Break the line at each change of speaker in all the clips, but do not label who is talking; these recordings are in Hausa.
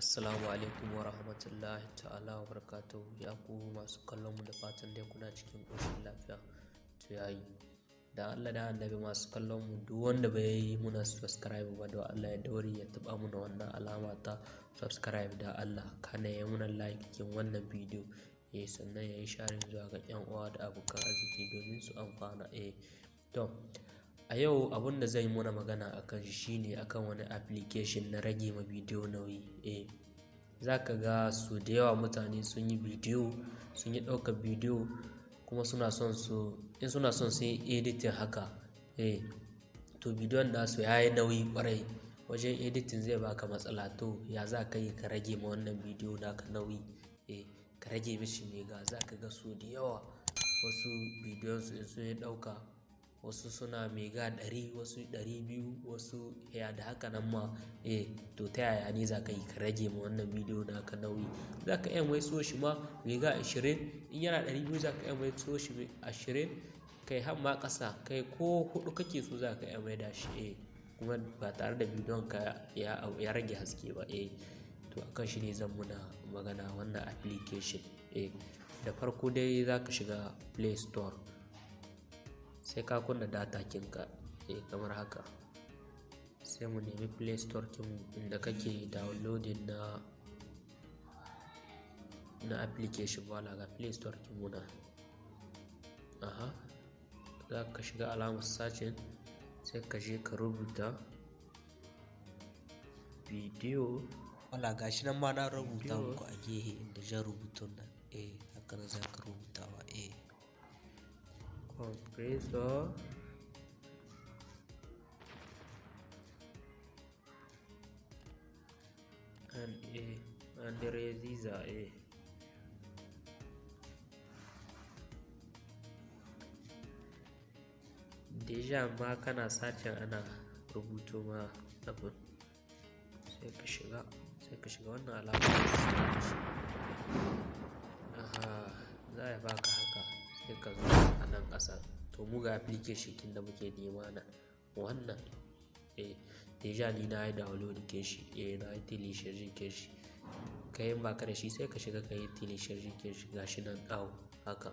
Assalamu alaikum wa rahmatullahi ta'ala wa barakatuhu. Ya ku masu kallon mu, da fatan dai kuna cikin ƙoshin lafiya. To yayi. Da Allah da Annabi, masu kallon mu, duk wanda bai yi muna subscribe ba, don Allah ya daure ya taɓa muna wannan alama ta subscribe, da Allah. Kana ya muna like kin wannan bidiyo. Sannan ya yi sharing zuwa ga ƴan uwa da abokan arziki domin su amfana. To, a yau abun da zan yi muna magana akan shi shine akan wani application na rage ma bidiyo nauyi. Za ka ga su da yawa mutane sun yi bidiyo, sun yi ɗaukar bidiyo, kuma suna son su, in suna son su yi editing haka, to bidiyon nasu ya yi nauyi ƙwarai. Wajen editing zai baka matsala. To, ya za ka yi ka rage ma wannan bidiyo naka nauyi? Ka rage mishi mega. Za ka ga su da yawa wasu bidiyon su in sun yi ɗauka, wasu suna mega 100, wasu 200, wasu ya da haka nan ma. To, ta yaya ne za ka yi ka rage ma wannan bidiyo naka nauyi? Za ka iya maiso shi ma mega 20. In yana 200, za ka iya maiso shi 20, kai har ma ƙasa, kai ko 4 kake so za ka iya maida shi. Kuma ba tare da bidiyon ka ya rage haske ba. To, akan shi ne zan muna magana, wannan application. Da farko dai za ka shiga Play Store, sai ka kunna data kinka, kamar haka. Sai mu nemi Play Store kin inda kake downloading na application. Wala ga Play Store kin muna. Aha, za ka shiga alamar searching, sai ka je ka rubuta video.
Wala gashi nan ma na rubuta muku a gehe inda jan rubutun nan. Haka nan za ka rubutawa.
Compressor and resizer. Deja ma kana searching ana rubuto ma abun. Sai ka shiga wannan alamar search. Aha, za ya baka haka, sai ka zo a nan ƙasa. To, mu ga application kin da muke nema nan. Wannan. Deja ni na yi download kin shi, na yi télécharger kin shi. Kai in baka da shi, sai ka shiga ka yi télécharger kin shi, gashi nan ɗau haka.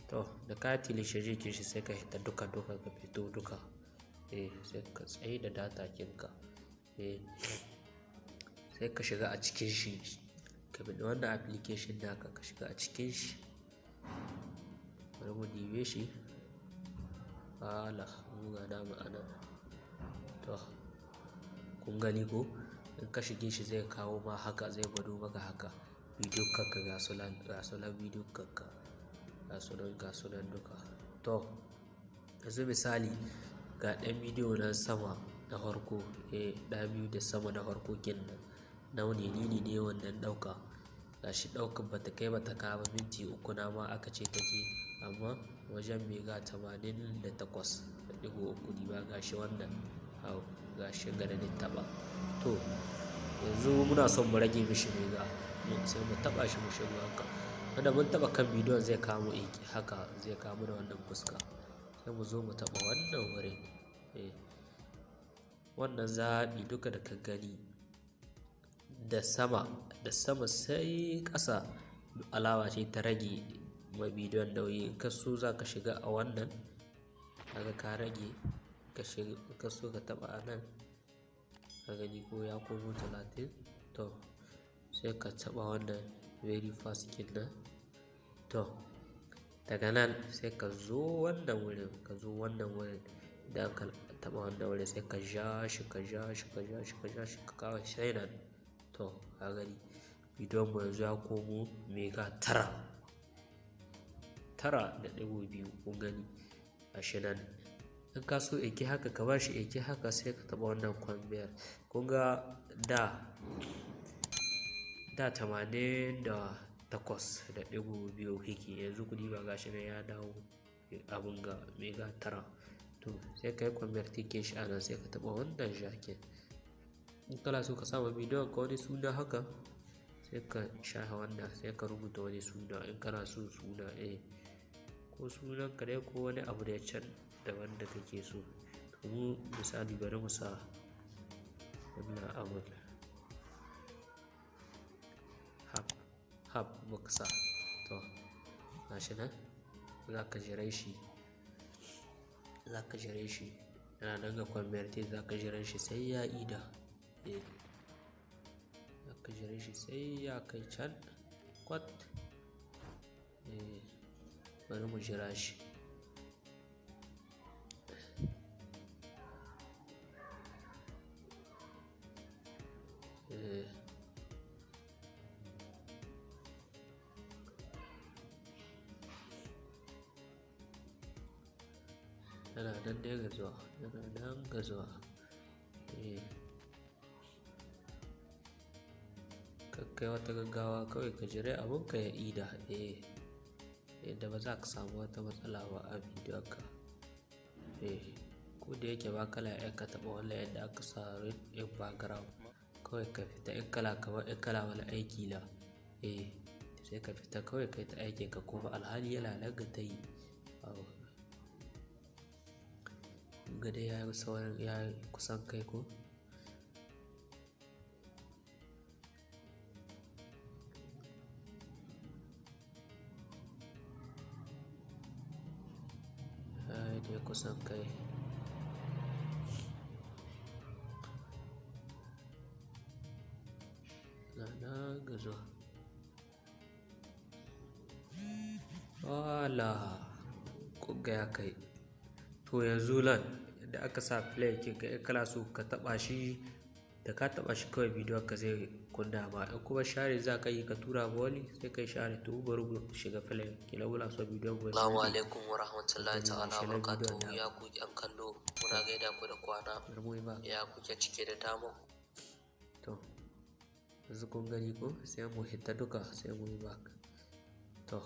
To, da ka yi télécharger kin shi, sai ka hita duka duka, ka fito duka. Sai ka tsaye da data kinka. Sai ka shiga a cikin shi. Ka bi wannan application naka, ka shiga a cikin shi. Bari mu dibe shi. Wala mu ga namu a nan. To, kun gani ko? In ka shige shi zai kawo ma haka, zai gwado maka haka. Bidiyo kanka ga sunan bidiyo kanka. Ga sunan duka. To, yanzu misali ga ɗan bidiyo nan sama na farko, ɗaya biyu da sama na farko kin nan. Nawane ni ne wannan ɗauka. Gashi ɗaukar bata kai bata kawo ba, minti 3 na ma aka ce take, amma wajen mega 88.3 ne ba, gashi wannan. Au, gashi ga da ni taɓa. To, yanzu muna son mu rage mishi mega, sai mu taɓa shi mu shigo haka. Wanda mun taɓa kan bidiyon zai kawo mu haka, zai kawo mana wannan fuska. Sai mu zo mu taɓa wannan wurin. Wannan zaɓi duka da ka gani da sama, da sama sai ƙasa, alama ce ta rage ma bidiyon nauyi. In ka so za ka shiga a wannan, kaga ka rage. Ka shiga, in ka so ka taɓa a nan, ka gani ko ya komo 30. To, sai ka taɓa wannan very fast kin nan. To, daga nan sai ka zo wannan wurin, ka zo wannan wurin. Idan ka taɓa wannan wurin, sai ka ja shi, ka ja shi, ka ja shi, ka ja shi, ka kawo shi sai nan. To, ka gani bidiyon mu yanzu ya komo mega 9. 9.2, kun gani. Gashi nan. In ka so yake haka, ka bar shi yake haka, sai ka taɓa wannan convert. Kun ga da 88.2 yake, yanzu ku diba, gashi nan ya dawo abun ga mega 9. To, sai ka yi convert kin shi a nan, sai ka taɓa wannan jakin. In kana so ka sama bidiyon ka wani suna haka, sai ka shafa wannan, sai ka rubuta wani suna in kana so suna, ko sunan ka dai ko wani abu da can daban da kake so. To, mu misali bari mu sa wannan abun. Hab muka sa. To gashi nan za ka jira shi, za ka jira shi yana nan ga converter, za ka jira shi sai ya ida. Eh, za ka jira shi sai ya kai can kwat. Eh, bari mu jira shi. Eh, yana nan dai ga zuwa, yana nan ga zuwa. Eh, kakkai wata gaggawa, kawai ka jira abunka ya ida. Eh, yadda ba za ka samu wata matsala ba a bidiyon ka. Eh, ko da yake ba kala iya ka taɓa wannan yadda aka sa red in background, kawai ka fita in kala kamar in kala wani aiki la. Eh, sai ka fita kawai kai ta aikin ka, kuma alhali yana nan ga ta yi. Ga dai ya yi saurin, ya yi kusan kai ko. Ya yi dai kusan kai. Na nan ga zuwa. Wala kun ga ya kai. To yanzu nan da aka sa play, kin ga in kana so ka taɓa shi, da ka taɓa shi kawai bidiyon ka zai kunna ma. In kuma share za ka yi ka tura ma wani, sai ka yi share. To bari mu shiga play, kila muna so bidiyon mu.
Assalamu alaikum wa rahmatullahi ta'ala wa barakatuhu. Ya ku yan kallo, muna gaida ku da kwana.
Bari mu yi ba.
Ya kuke cike da dama.
To yanzu kun gani ko, sai mu hita duka sai mu yi back. To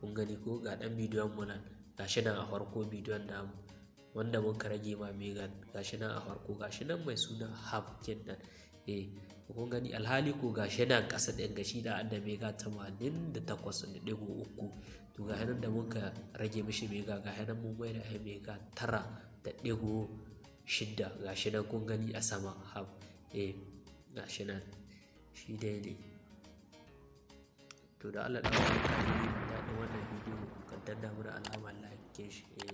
kun gani ko, ga ɗan bidiyon mu nan, gashi nan a farko bidiyon namu wanda muka rage ma mega, gashi nan a farko, gashi nan mai suna Hab kin nan. Eh, kun gani, alhali ko gashi nan ƙasa ɗin gashi da an da mega 88.3. To ga nan da muka rage mishi mega, ga nan mun mai da ai mega 9.6, gashi nan kun gani a sama Hab. Eh, gashi nan shi dai ne. To da Allah ɗan ka ji daɗin wannan bidiyo, ka danna mana alamar like shi. Eh.